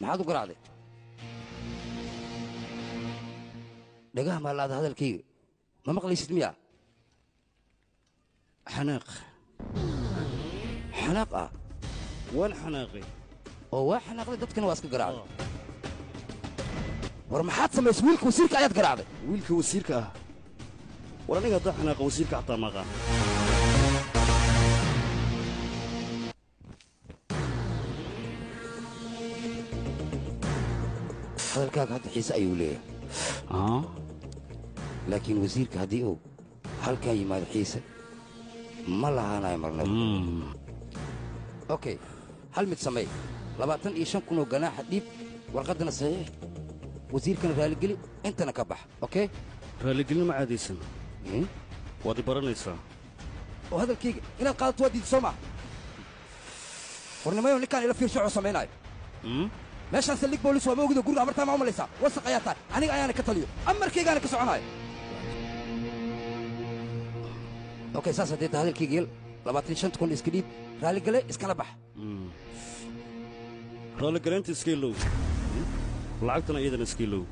Maxaad u garaacday? Dhagaha maalaada hadalkayga ma maqlaysid miyaa? Xanaaq. Xanaaq ah? Waan xanaaqay. Oo waa xanaaqday, dadkana waa iska garaacday. War maxaad samaysay? Wiilka wasiirka ayaad garaacday. Wiilka wasiirka ah? War aniga haddaan xanaaqa wasiirka xataa maqaan. Hadalkaaga hadda xiise ayuu leeyahay, laakiin wasiirka haddii uu halkaa yimaado xiise ma lahaanayo marnaba. Okay, hal mid samey: 25,000 oo ganaaxa dhiib, warqaddana saxiix, wasiirkana raaligeli, intana ka bax. Okay? Raaligelin ma caadaysan, waad i baranaysaa. Oo hadalkayga inaad qaadato waa diidi soo maa? Warnimayo, ninkaan ila fiirsho oo samaynaayo meeshaan saldhig boolis waa ma ogido. Guriga amartaa ma u malaysaa? Wasaq ayaa tahay, aniga ayaana ka taliyo, amarkaygaana ka soconaayo. Okay, saas haddee tahay hadalkayga yel, 25,000 iska dhiib, raaligale, iskala bax. Raalligaleynta iska ilow, lacagtana iyadana iska ilow.